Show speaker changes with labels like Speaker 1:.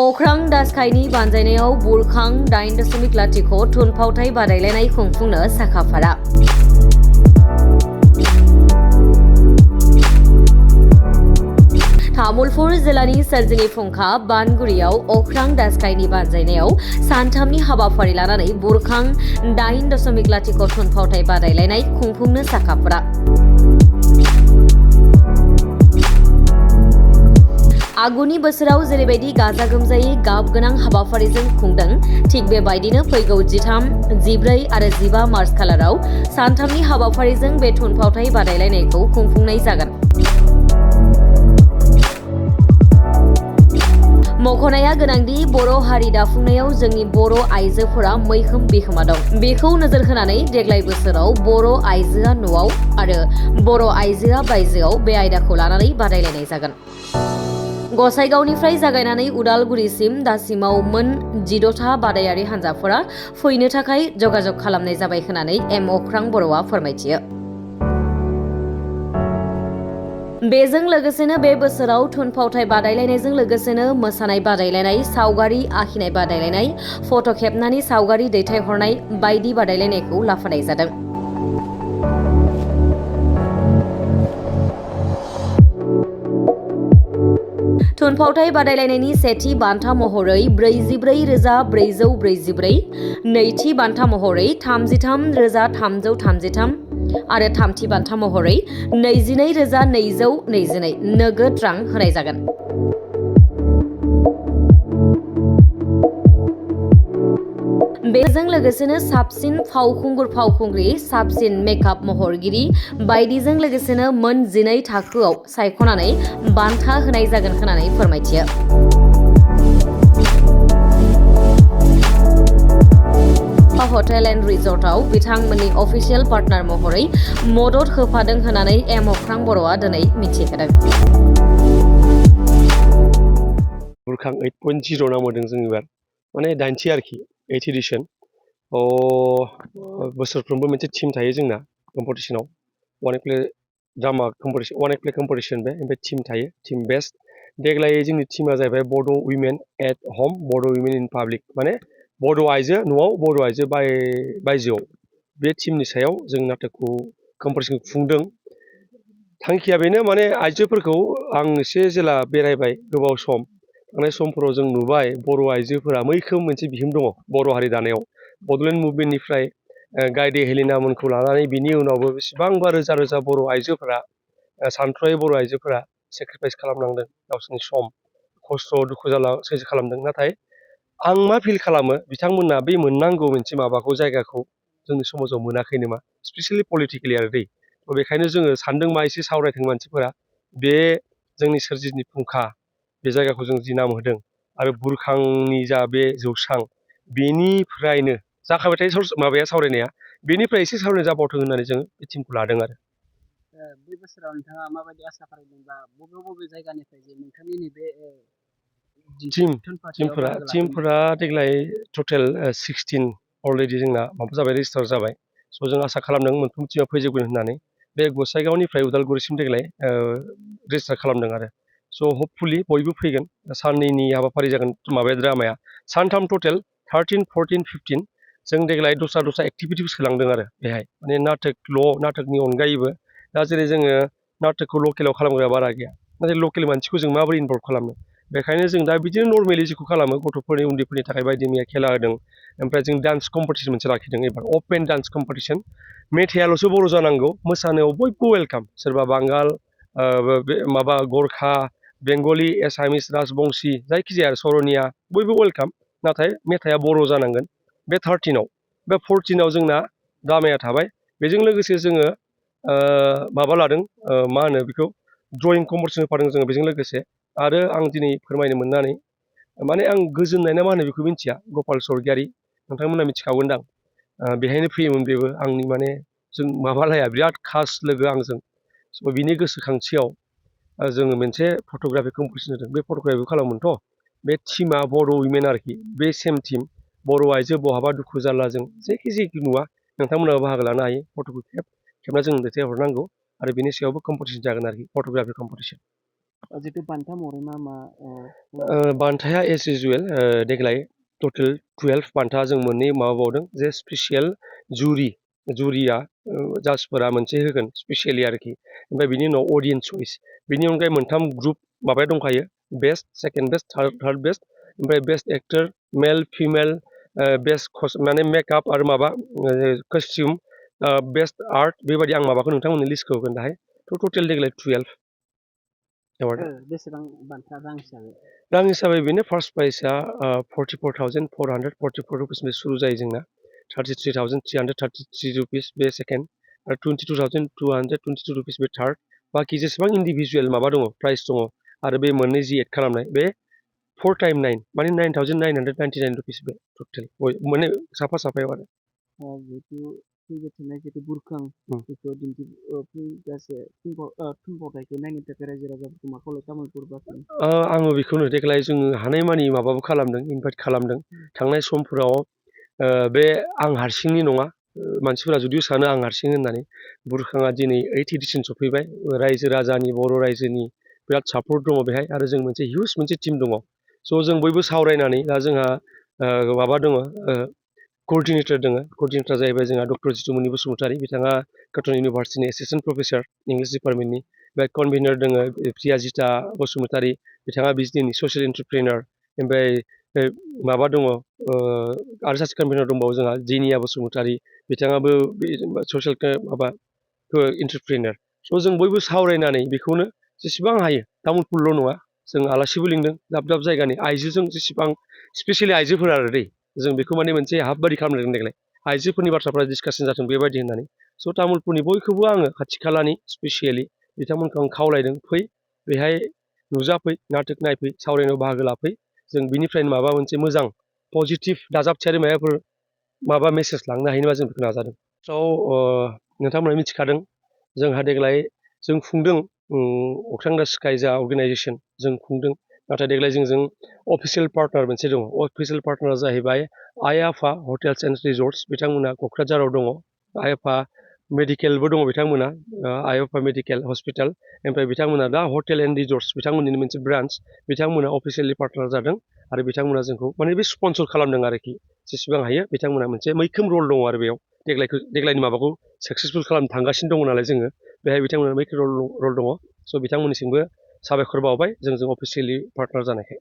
Speaker 1: अख्रां दासखायनि बानजायनायाव बुरखां 8.0 थुनफावथाय बादायलायनाय खुंफुंनो साखाफारा। तामुलपुर जिल्लानि सोरजिनि फुंखा बानगुरियाव अख्रां दासखायनि बानजायनायाव सानथामनि हाबाफारि लानानै बुरखां 8.0 थुनफावथाय बादायलायनाय खुंफुंनो साखाफारा। आगुनि बोसोराव जेरैबायदि गाजा गोमजायै गाब गोनां हाबाफारिजों खुंदों थिग बेबायदिनो फैगौ 13, 14 आरो 15 मार्च खालाराव सानथामनि हाबाफारिजों बे थुनफावथाय बादायलायनायखौ खुंफुंनाय जागोन। मख'नाया गोनांदि बर' हारि दाफुंनायाव जोंनि बर' आइजोफोरा मैखोम बिहोमा दं। बेखौ नोजोर होनानै देग्लाय बोसोराव बर' आइजोआ न'आव आरो बर' आइजोआ बायजोआव बे आयदाखौ लानानै बादायलायनाय जागोन। गसाइगावनिफ्राय जागायनानै उदालगुरिसिम दासिमाव मोन 16 बादायारि हान्जाफोरा फैनो थाखाय जगाजग खालामनाय जाबाय होननानै एम अख्रां बर'आ फोरमायथियो। बेजों लोगोसेनो बे बोसोराव थुनफावथाय बादायलायनायजों लोगोसेनो मोसानाय बादायलायनाय, सावगारि आखिनाय बादायलायनाय, फट' खेबनानै सावगारि दैथायहरनाय बायदि बादायलायनायखौ लाफानाय जादों। थुनफावथाय बादायलायनायनि सेथि बान्था महरै 44,444, नैथि बान्था महरै 33,333 आरो थामथि बान्था महरै 22,222 नोगोद रां होनाय जागोन। बेजों लोगोसेनो साबसिन फावखुंगुर/फावखुंग्रि, साबसिन मेकआप महरगिरि बायदिजों लोगोसेनो मोन 12 थाखोआव सायख'नानै बान्था होनाय जागोन होननानै फोरमायथियो। हटेल एन्ड रिजर्टआव बिथांमोननि अफिसियेल पार्टनार महरै मदद होफादों होननानै एम अख्रां बर'आ दिनै मिथिहोदों।
Speaker 2: बुरखां 8.0 नाम होदों जों एबार माने 8थि आरोखि 8th एडिशन। बोसोरफ्रोमबो मोनसे टीम थायो जोंना कम्पिटिशनाव। One act play drama competition, one act play competition बे ओमफ्राय टीम थायो, टीम बेस्ट। देग्लाय जोंनि टीमा जाहैबाय बड' उइमेन एट हम, बड' उइमेन इन पाब्लिक, माने बड' आइजो न'आव, बड' आइजो बायजोआव। बे टीमनि सायाव जों नाटकखौ कम्पिटिशनखौ खुंदों। थांखिया बेनो माने आइजोफोरखौ आं एसे जेला बेरायबाय गोबाव सम, थांनाय समफोराव जों नुबाय बर' आइजोफोरा मैखोम मोनसे बिहोम दङ बर' हारि दानायाव। बड'लेण्ड मुभमेन्टनिफ्राय गायदे हेलिना मोनखौ लानानै बिनि उनावबो बेसेबांबा रोजा रोजा बर' आइजोफोरा, सानथ्र'हायै बर' आइजोफोरा सेक्रिफाइस खालामनांदों, गावसोरनि सम, खस्थ' दुखु जारला सैज्य खालामदों। नाथाय आं मा फिल खालामो, बिथांमोना बे मोननांगौ मोनसे माबाखौ, जायगाखौ जोंनि समाजाव मोनाखै नामा, स्पेसियेलि पलिटिकेलि आरो दै। बेखायनो जोङो सानदों मा एसे सावरायथों मानसिफोरा, बे जोंनि सोरजिनि फुंखा बे जायगाखौ जों जि नाम होदों आरो बुरखांनि जा बे जौस्रां, बेनिफ्रायनो जाखाबाय थायो माबाया सावरायनाया, बेनिफ्राय एसे सावरायनाय जाबावथों होननानै जों बे टिमखौ लादों आरो।
Speaker 3: बे बोसोराव नोंथाङा माबायदि आसा खालामदोंबा बबे जायगानिफ्राय जे नोंथांनि नैबे
Speaker 2: टिमफोरा देग्लाय टटेल 16 अलरेडि जोंना माबा जाबाय, रेजिस्टार जाबाय। स' जों आसा खालामदों मोनफ्रोम टिमा फैजोबगोन होननानै। बे गसाइगावनिफ्राय उदालगुरिसिम देग्लाय रेजिस्टार खालामदों आरो। स' हपफुलि बयबो फैगोन। साननैनि हाबाफारि जागोन माबाया, ड्रामाया सानथाम टटेल 13, 14, 15। जों देग्लाय दस्रा एक्टिभिटिबो सोलांदों आरो बेहाय, माने नाटकनि अनगायैबो दा जेरै जोङो नाटकखौ लकेलाव खालामग्रा बारा गैया, नाथाय लकेल मानसिखौ जों माबोरै इनभल्भ खालामनो, बेखायनो जों दा बिदिनो नर्मेलि जेखौ खालामो गथ'फोरनि उन्दैफोरनि थाखाय बायदि मैया खेला होदों। ओमफ्राय जों डान्स कम्पिटिशन मोनसे लाखिदों एबार, अपेन डान्स कम्पिटिशन। मेथाइयाल'सो बर' जानांगौ, मोसानायाव बयबो वेलकाम, सोरबा बांगाल, माबा गरखा, बेंगलि, एसामिस, राजबंसि, जायखिजाया सरनिया बयबो वेलकाम, नाथाय मेथाइया बर' जानांगोन। बे 13आव, बे 14आव जोंना ड्रामाया थाबाय। बेजों लोगोसे जोङो माबा लादों, मा होनो बेखौ, ड्रयिं कम्पिटिशन होफादों जोङो बेजों लोगोसे। आरो आं दिनै फोरमायनो मोननानै माने आं गोजोननाय ना मा होनो बेखौ मिथिया, गपाल स्वर्गियारि, नोंथांमोना मिथिखागोनदां, बेहायनो फैयोमोन बेबो, आंनि माने जों माबालाया, बिराद खास लोगो आंजों। स' बिनि गोसोखांथियाव जोङो मोनसे फट'ग्राफि कम्पिटिशन होदों। बे फट'ग्राफिखौ खालामोमोनथ'। बे टिमा बर' उइमेन आरोखि, बे सेम टिम, बर' आइजो बहाबा दुखु जारलाजों जेखि नुवा नोंथांमोनाबो बाहागो लानो हायो। फट'खौ खेबना जों दैथायहरनांगौ आरो बेनि सायावबो कम्पिटिशन जागोन आरोखि, फट'ग्राफि कम्पिटिशन।
Speaker 3: जितु बान्था महरै मा मा
Speaker 2: बान्थाया एस इउजुवेल देग्लाय टटेल 12 बान्था जों मोननै माबाबावदों जे स्पेसियेल जुरिया जाजफोरा मोनसे होगोन स्पेसियेलि आरोखि ओमफ्राय बिनि उनाव अडियन्स चइस बिनि अनगायै मोनथाम ग्रुप माबाया दंखायो best second best third best ओमफ्राय best actor male female best माने मेकआप आरो माबा कस्टिउम बेस्ट आर्ट बेबायदि आं माबाखौ नोंथांमोननि लिस्टखौ होगोन दाहाय थ' टटेल देग्लाय 12 एवार्डआ
Speaker 3: बेसेबां बान्था रां हिसाबै
Speaker 2: रां हिसाबै बेनो फार्स्ट प्राइजआ 44,444 रुपिसनिफ्राय सुरु जायो जोंना 33,333 रुपिस बे सेकेन्ड आरो 22,222 रुपिस बे थार्ड बाखि जेसेबां इन्डिभिजुवेल माबा दङ प्राइस दङ आरो बे मोननै जि एड खालामनाय बे 4 टाइम 9 माने 9,999 रुपिस बे टटेल माने साफा साफायाव आरो
Speaker 3: जितु फैबाय थानाय जितु बुरखां बेखौ गासै थुनफावथायखौ नायनो थाखाय रायजो राजाफोरखौ मा खावलाय तामुलपुर बासिनो
Speaker 2: आङो बेखौनो देग्लाय जोङो हानायमानि माबाबो खालामदों इनभाइट खालामदों थांनाय समफोराव बे आं हारसिंनि नङा मानसिफोरा जुदिও सानो आं हारसिं होननानै बुरखाङा दिनै 8 एडिसन सफैबाय रायजो राजानि बर' रायजोनि बिराद सापर्ट दङ बेहाय आरो जों मोनसे हिउज मोनसे टिम दङ स' जों बयबो सावरायनानै दा जोंहा माबा दङ क'र्डिनेटर दङ क'र्डिनेटरा जाहैबाय जोंहा डक्टर जितुमनि बसुमतारी बिथाङा कटन इउनिभार्सिटिनि एसिस्टेन्ट प्रफेसर इंलिश डिपार्टमेन्टनि ओमफ्राय कनभेनर दङ प्रियाजिता बसुमतारी बिथाङा बिजनेसनि ससियेल एन्टारप्रेनार ओमफ्राय माबा दङ आरो सासे कनभेनर दंबावो जोंहा जेनिया बसुमतारी बिथाङाबो ससियेल माबा एन्टारप्रेनार स' जों बयबो सावरायनानै बेखौनो जेसेबां हायो तामुलपुरल' नङा जों आलासिबो लिंदों दाब दाब जायगानि आइजोजों जेसेबां स्पेसियेलि आइजोफोर आरो दै जों बेखौ माने मोनसे हाबबादि खालामदों देग्लाय आइजोफोरनि बाथ्राफ्रा डिसकासन जाथों बेबायदि होननानै स' तामुलपुरनि बयखौबो आङो खाथि खालानि स्पेसियेलि बिथांमोनखौ आं खावलायदों फै बेहाय नुजाफै नाटक नायफै सावरायनायाव बाहागो लाफै जों बिनिफ्रायनो माबा मोनसे मोजां पजिटिभ दाजाबथियारि माबाफोर माबा मेसेज लांनो हायोबा जों बेखौ नाजादों स' नोंथांमोना मिथिखादों जोंहा देग्लाय जों खुंदों अख्रां दा स्काइ जा अर्गेनाइजेसन जों खुंदों नाथाय देग्लाय जोंजों अफिसियेल पार्टनार मोनसे दङ अफिसियेल पार्टनारा जाहैबाय आइ आफा हटेल्स एन्ड रिजर्ट्स बिथांमोना क'क्राझाराव दङ आइ आफा मेडिकेलबो दङ बिथांमोना आइ आफा मेडिकेल हस्पिटाल ओमफ्राय बिथांमोना दा हटेल एन्ड रिजर्ट्स बिथांमोननि मोनसे ब्रान्स बिथांमोना अफिसियेलि पार्टनार जादों आरो बिथांमोना जोंखौ माने बे स्पन्सर खालामदों आरोखि जेसेबां हायो बिथांमोना मोनसे मैखोम रल दङ आरो बेयाव देग्लायनि माबाखौ साक्सेसफुल खालामनो थांगासिनो दङ नालाय जोङो बेहाय बिथांमोना मैखोम रल दङ स' बिथांमोननिसिमबो साबायखर बावबाय जोंजों अफिसियेलि पार्टनार जानायखाय